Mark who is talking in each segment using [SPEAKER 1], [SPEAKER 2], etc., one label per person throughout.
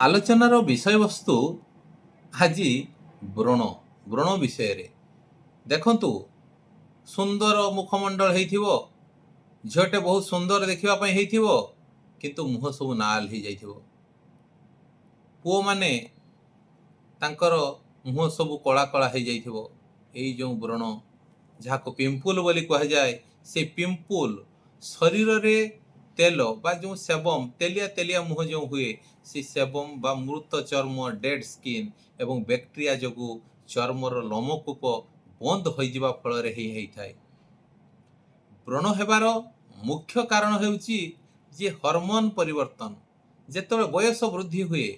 [SPEAKER 1] ଆଲୋଚନାର ବିଷୟବସ୍ତୁ ଆଜି ବ୍ରଣ, ବ୍ରଣ ବିଷୟରେ। ଦେଖନ୍ତୁ, ସୁନ୍ଦର ମୁଖମଣ୍ଡଳ ହେଇଥିବ, ଝିଅଟେ ବହୁତ ସୁନ୍ଦର ଦେଖିବା ପାଇଁ ହେଇଥିବ, କିନ୍ତୁ ମୁହଁ ସବୁ ନାଲ ହେଇଯାଇଥିବ। ପୁଅମାନେ ତାଙ୍କର ମୁହଁ ସବୁ କଳା କଳା ହେଇଯାଇଥିବ। ଏଇ ଯେଉଁ ବ୍ରଣ, ଯାହାକୁ ପିମ୍ପୁଲ ବୋଲି କୁହାଯାଏ, ସେ ପିମ୍ପୁଲ ଶରୀରରେ ତେଲ ବା ଯେଉଁ ସେବମ୍, ତେଲିଆ ତେଲିଆ ମୁହଁ ଯେଉଁ ହୁଏ, ସେ ସେବମ୍ ବା ମୃତ ଚର୍ମ, ଡେଡ୍ ସ୍କିନ୍ ଏବଂ ବ୍ୟାକ୍ଟେରିଆ ଯୋଗୁଁ ଚର୍ମର ଲୋମକୂପ ବନ୍ଦ ହୋଇଯିବା ଫଳରେ ହିଁ ହେଇଥାଏ। ବ୍ରଣ ହେବାର ମୁଖ୍ୟ କାରଣ ହେଉଛି ଯେ ହରମୋନ ପରିବର୍ତ୍ତନ। ଯେତେବେଳେ ବୟସ ବୃଦ୍ଧି ହୁଏ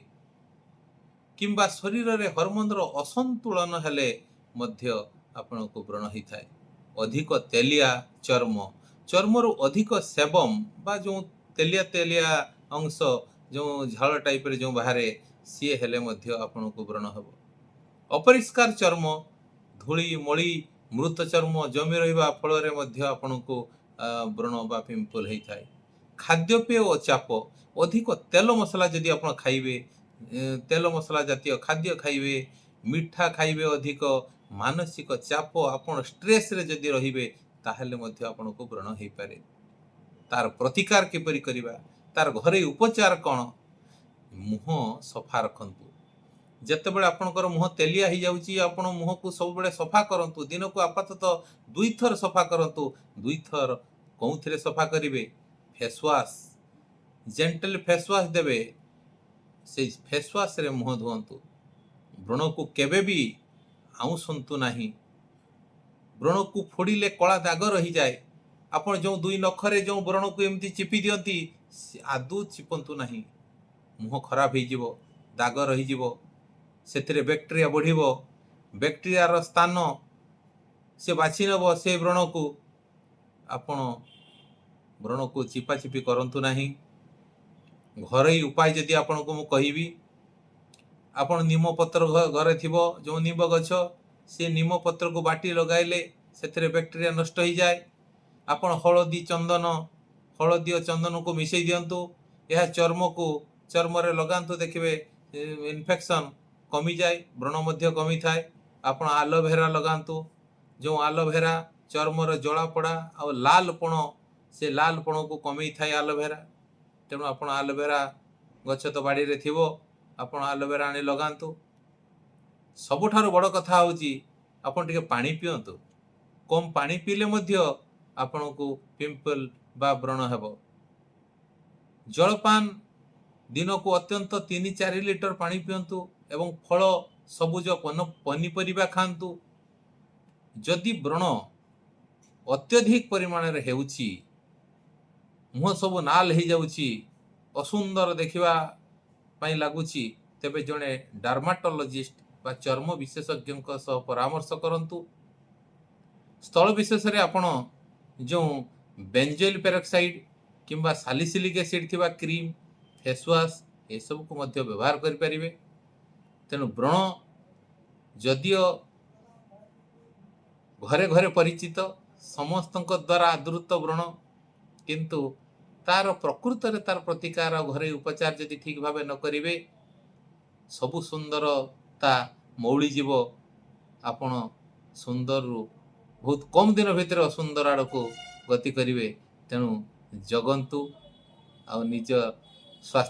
[SPEAKER 1] କିମ୍ବା ଶରୀରରେ ହରମୋନର ଅସନ୍ତୁଳନ ହେଲେ ମଧ୍ୟ ଆପଣଙ୍କୁ ବ୍ରଣ ହେଇଥାଏ। ଅଧିକ ତେଲିଆ ଚର୍ମ, ଚର୍ମରୁ ଅଧିକ ସେବମ୍ ବା ଯେଉଁ ତେଲିଆ ତେଲିଆ ଅଂଶ, ଯେଉଁ ଝାଳ ଟାଇପରେ ଯେଉଁ ବାହାରେ, ସିଏ ହେଲେ ମଧ୍ୟ ଆପଣଙ୍କୁ ବ୍ରଣ ହେବ। ଅପରିଷ୍କାର ଚର୍ମ, ଧୂଳି ମଳି, ମୃତ ଚର୍ମ ଜମି ରହିବା ଫଳରେ ମଧ୍ୟ ଆପଣଙ୍କୁ ବ୍ରଣ ବା ପିମ୍ପଲ ହେଇଥାଏ। ଖାଦ୍ୟପେୟ ଓ ଚାପ, ଅଧିକ ତେଲ ମସଲା ଯଦି ଆପଣ ଖାଇବେ, ତେଲ ମସଲା ଜାତୀୟ ଖାଦ୍ୟ ଖାଇବେ, ମିଠା ଖାଇବେ ଅଧିକ, ମାନସିକ ଚାପ, ଆପଣ ଷ୍ଟ୍ରେସରେ ଯଦି ରହିବେ, ତାହେଲେ ମଧ୍ୟ ଆପଣଙ୍କୁ ବ୍ରଣ ହେଇପାରେ। ତାର ପ୍ରତିକାର କିପରି କରିବା, ତାର ଘରୋଇ ଉପଚାର କ'ଣ? ମୁହଁ ସଫା ରଖନ୍ତୁ। ଯେତେବେଳେ ଆପଣଙ୍କର ମୁହଁ ତେଲିଆ ହେଇଯାଉଛି, ଆପଣ ମୁହଁକୁ ସବୁବେଳେ ସଫା କରନ୍ତୁ। ଦିନକୁ ଆପାତତଃ ଦୁଇଥର ସଫା କରନ୍ତୁ। ଦୁଇଥର କେଉଁଥିରେ ସଫା କରିବେ? Face wash, gentle face wash ଦେବେ, ସେଇ ଫେସ୍ ୱାଶ୍ରେ ମୁହଁ ଧୁଅନ୍ତୁ। ବ୍ରଣକୁ କେବେ ବି ଆଉଁସନ୍ତୁ ନାହିଁ। ବ୍ରଣକୁ ଫୋଡ଼ିଲେ କଳା ଦାଗ ରହିଯାଏ। ଆପଣ ଯେଉଁ ଦୁଇ ନଖରେ ଯେଉଁ ବ୍ରଣକୁ ଏମିତି ଚିପି ଦିଅନ୍ତି, ସେ ଆଦୌ ଚିପନ୍ତୁ ନାହିଁ। ମୁହଁ ଖରାପ ହେଇଯିବ, ଦାଗ ରହିଯିବ, ସେଥିରେ ବ୍ୟାକ୍ଟେରିଆ ବଢ଼ିବ। ବ୍ୟାକ୍ଟେରିଆର ସ୍ଥାନ ସେ ବାଛି ନେବ ସେ ବ୍ରଣକୁ। ଆପଣ ବ୍ରଣକୁ ଚିପାଚିପି କରନ୍ତୁ ନାହିଁ। ଘରୋଇ ଉପାୟ ଯଦି ଆପଣଙ୍କୁ ମୁଁ କହିବି, ଆପଣ ନିମ ପତ୍ର ଘରେ ଥିବ, ଯେଉଁ ନିମ୍ବ ଗଛ, ସେ ନିମ ପତ୍ରକୁ ବାଟି ଲଗାଇଲେ ସେଥିରେ ବ୍ୟାକ୍ଟେରିଆ ନଷ୍ଟ ହେଇଯାଏ। ଆପଣ ହଳଦୀ ଚନ୍ଦନ, ହଳଦୀ ଓ ଚନ୍ଦନକୁ ମିଶାଇ ଦିଅନ୍ତୁ। ଏହା ଚର୍ମରେ ଲଗାନ୍ତୁ, ଦେଖିବେ ଇନଫେକ୍ସନ୍ କମିଯାଏ, ବ୍ରଣ ମଧ୍ୟ କମିଥାଏ। ଆପଣ ଆଲୋଭେରା ଲଗାନ୍ତୁ। ଯେଉଁ ଆଲୋଭେରା ଚର୍ମର ଜଳାପୋଡ଼ା ଆଉ ଲାଲପଣ, ସେ ଲାଲପଣକୁ କମେଇଥାଏ ଆଲୋଭେରା। ତେଣୁ ଆପଣ ଆଲୋଭେରା ଗଛ ତ ବାଡ଼ିରେ ଥିବ, ଆପଣ ଆଲୋଭେରା ଆଣି ଲଗାନ୍ତୁ। ସବୁଠାରୁ ବଡ଼ କଥା ହେଉଛି, ଆପଣ ଟିକେ ପାଣି ପିଅନ୍ତୁ। କମ୍ ପାଣି ପିଇଲେ ମଧ୍ୟ ଆପଣଙ୍କୁ ପିମ୍ପଲ ବା ବ୍ରଣ ହେବ। ଜଳପାନ, ଦିନକୁ ଅତ୍ୟନ୍ତ 3-4 ଲିଟର ପାଣି ପିଅନ୍ତୁ ଏବଂ ଫଳ, ସବୁଜ ପନିପରିବା ଖାଆନ୍ତୁ। ଯଦି ବ୍ରଣ ଅତ୍ୟଧିକ ପରିମାଣରେ ହେଉଛି, ମୁହଁ ସବୁ ନାଲ ହେଇଯାଉଛି, ଅସୁନ୍ଦର ଦେଖିବା ପାଇଁ ଲାଗୁଛି, ତେବେ ଜଣେ ଡାର୍ମାଟୋଲୋଜିଷ୍ଟ ବା ଚର୍ମ ବିଶେଷଜ୍ଞଙ୍କ ସହ ପରାମର୍ଶ କରନ୍ତୁ। ସ୍ଥଳ ବିଶେଷରେ ଆପଣ ଯେଉଁ ବେଞ୍ଜୋଇଲ୍ ପେରୋକ୍ସାଇଡ୍ କିମ୍ବା ସାଲିସିଲିକ୍ ଏସିଡ୍ ଥିବା କ୍ରିମ୍, ଫେସ୍ ୱାଶ୍, ଏସବୁକୁ ମଧ୍ୟ ବ୍ୟବହାର କରିପାରିବେ। ତେଣୁ ବ୍ରଣ ଯଦିଓ ଘରେ ଘରେ ପରିଚିତ, ସମସ୍ତଙ୍କ ଦ୍ୱାରା ଆଦୃତ ବ୍ରଣ, କିନ୍ତୁ ତାର ପ୍ରକୃତରେ ତାର ପ୍ରତିକାର ଆଉ ଘରୋଇ ଉପଚାର ଯଦି ଠିକ୍ ଭାବେ ନ କରିବେ, ସବୁ ସୁନ୍ଦରତା ମଉଳିଯିବ। ଆପଣ ସୁନ୍ଦରରୁ ବହୁତ କମ୍ ଦିନ ଭିତରେ ଅସୁନ୍ଦର ଆଡ଼କୁ ଗତି କରିବେ। ତେଣୁ ଜଗନ୍ତୁ ଆଉ ନିଜ ସ୍ୱାସ୍ଥ୍ୟ